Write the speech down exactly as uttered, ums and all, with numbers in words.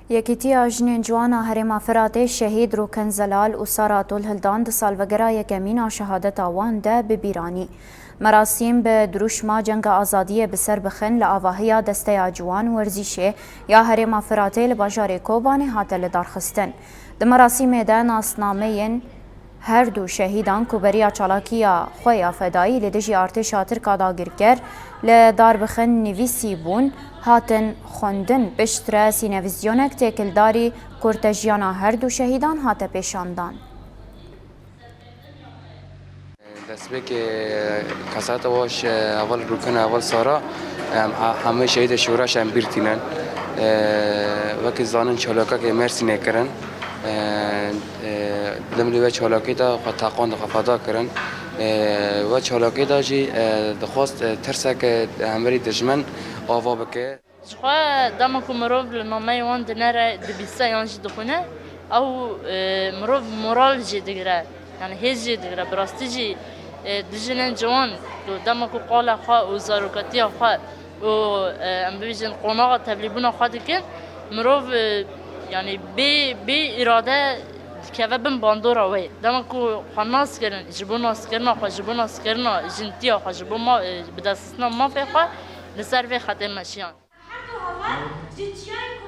Yekîtiya Jinên Ciwan a Herêma Firatê şehîd Rûken Zelal û Sara Tolhildan di salvegera yekemîn a şehadeta wan de bi bîr anî. Merasîm bi dirûşma Cenga Azadiyê bi ser bixin li avahiya Desteya Ciwan Werzîşê ya Herêma Firatê li bajarê Kobanê hate lidarxistin. Di merasîmê de nasnameyên her du şehîdan ku beriya çalakiya xwe ya fedayî li dijî artêşa Tirk a dagirker li darbixin nivîsî bûn, hatin xwendin. Piştre sînevizyonek têkildarî kortejiyana her du şehîdan hate pêşandan. Destpêkê keseta wa ji heval Rûken, heval Sara, em he-, hemû şehîdê şoreş em bîr tînin. Wekî zanin çalakekê Mersînê kirin. Limlî we çalakî de xwe teqand, xwe feda kirin. We çalakî de jî dixwest tirseke hemberî dijmin ava bike. Ji xwe dema ku mirov li nameyê wan dinere, dibîse yan jî dixwîne, ew, e, mirov moral jê digire, yani hêz jê digire. Bi rastî jî, e, dijinên ciwan ku dema ku qala xwe û zarokatiya xwe û, e, em bibêjin qonaxa tevlîbûna xwe dikin, mirov, e, yani bê, bê îrade dikeve bin bandora wê. Dema ku xwe nas kirin, ji bo naskirina xwe, ji bo naskirina jintiya xwe, ji bo ma-, e, bidestxistina mafê xwe, li ser vê xetê meşiyan. Her du heval ji çiyayên